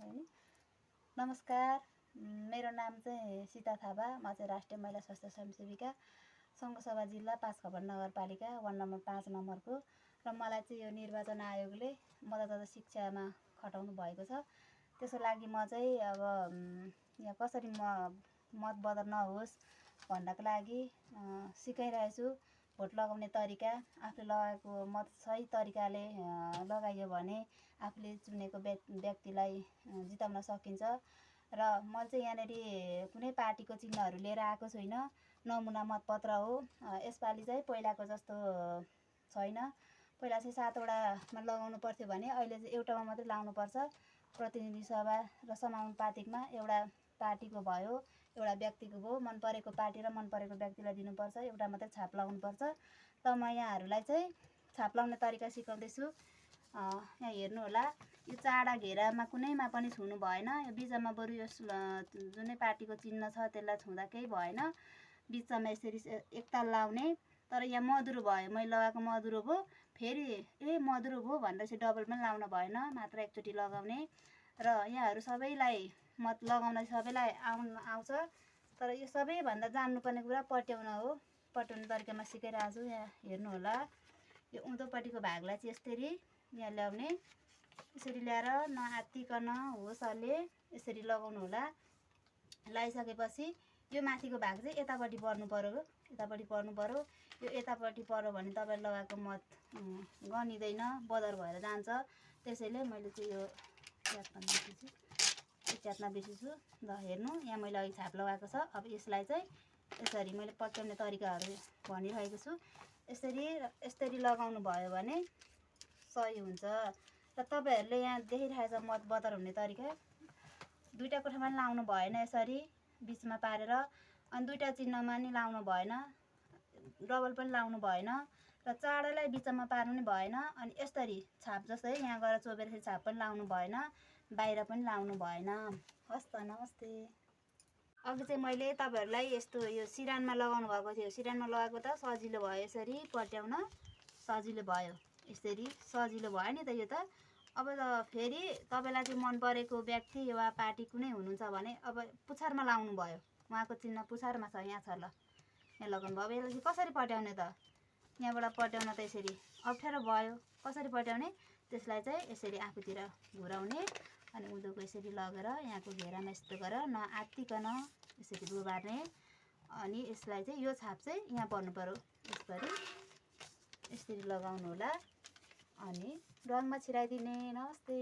है। नमस्कार, मेरो नाम चाहिँ सीता थापा। म चाहिँ राष्ट्रिय महिला स्वास्थ्य स्वयंसेविका सङ्घसभा जिल्ला 5 खबर नगरपालिका वार्ड नम्बर 5 नम्बरको। र मलाई चाहिँ यो निर्वाचन आयोगले मतदाता शिक्षामा खटाउनु भएको छ। त्यसको लागि म चाहिँ अब यहाँ कसरी मत बदर नहोस् भन्नको लागि सिकाइरहेको छु। भोट लगाउने तरिका, आफूले लगाएको मत सही तरिकाले लगाइयो भने आफूले चुनेको व्यक्तिलाई जिताउन सकिन्छ। र मैले चाहिँ यहाँनिर कुनै पार्टीको चिन्हहरू लिएर आएको छैन, नमुना मतपत्र हो। यसपालि चाहिँ पहिलाको जस्तो छैन। पहिला चाहिँ 7वटामा लगाउनु पर्थ्यो भने अहिले चाहिँ एउटामा मात्रै लाउनुपर्छ। प्रतिनिधि सभा र समानुपातिकमा एउटा पार्टीको भयो, एउटा व्यक्तिको भयो। मन परेको पार्टी र मन परेको व्यक्तिलाई दिनुपर्छ। एउटा मात्रै छाप लगाउनुपर्छ। त म यहाँहरूलाई चाहिँ छाप लगाउने तरिका सिकाउँदैछु। यहाँ हेर्नु होला, यो चाडा घेरामा कुनैमा पनि छुनु भएन। यो बिचमा बरु यो जुनै पार्टीको चिन्ह छ त्यसलाई छुँदा केही भएन। बिचमा यसरी एकताल लाउने। तर यहाँ मधुरो भयो, मैले लगाएको मधुरो भयो। फेरि मधुरो भयो भनेर चाहिँ डबल पनि लाउन भएन, मात्र एकचोटि लगाउने। र यहाँहरू सबैलाई मत लगाउन सबैलाई आउँछ। तर यो सबैभन्दा जान्नुपर्ने कुरा पट्याउन हो। पट्याउने तरिकामा सिकाइरहेको छु। यहाँ हेर्नु होला, यो उँधोपट्टिको भागलाई चाहिँ यसरी यहाँ ल्याउने। यसरी ल्याएर नआत्तिकन होसले यसरी लगाउनु होला। लगाइसकेपछि यो माथिको भाग चाहिँ यतापट्टि पर्नु पर्यो। यतापट्टि पर्नु पर्यो। यो यतापट्टि पर्यो भने तपाईँले लगाएको मत गनिँदैन, बदर भएर जान्छ। त्यसैले मैले चाहिँ यो च्यात्न बिर्सेछु। ल हेर्नु, यहाँ मैले अघि छाप लगाएको छ। अब यसलाई चाहिँ यसरी मैले पट्याउने तरिकाहरू भनिरहेको छु। यसरी लगाउनु भयो भने सही हुन्छ। र तपाईँहरूले यहाँ देखिरहेको छ मत बदर हुने तरिका। दुईटा कोठामा पनि लाउनु भएन, यसरी बिचमा पारेर। अनि दुईटा चिन्हमा नि लाउनु भएन, डबल पनि लाउनु भएन। र चाडैलाई बिचमा पार्नु नि भएन। अनि यसरी छाप जस्तै यहाँ गएर चोबेर छाप पनि लाउनु भएन, बाहिर पनि लाउनु भएन। हस् त, नमस्ते। अघि चाहिँ मैले तपाईँहरूलाई यस्तो यो सिरानमा लगाउनु भएको थियो। सिरानमा लगाएको त सजिलो भयो, यसरी पट्याउन सजिलो भयो। यसरी सजिलो भयो नि त यो त। अब फेरि तपाईँलाई चाहिँ मन परेको व्यक्ति वा पार्टी कुनै हुनुहुन्छ भने अब पुछारमा लाउनु भयो। उहाँको चिन्ह पुछारमा छ, यहाँ छ। ल यहाँ लगाउनु भयो। अब यसलाई चाहिँ कसरी पट्याउने त? यहाँबाट पट्याउन त यसरी अप्ठ्यारो भयो। कसरी पट्याउने? त्यसलाई चाहिँ यसरी आफूतिर घुराउने। अनि उँधोको यसरी लगेर यहाँको घेरामा यस्तो गरेर नआत्तिकन यसरी बुबार्ने। अनि यसलाई चाहिँ यो छाप चाहिँ यहाँ पर्नु पर्यो। यसरी लगाउनु होला। अनि रङमा छिराइदिने। नमस्ते।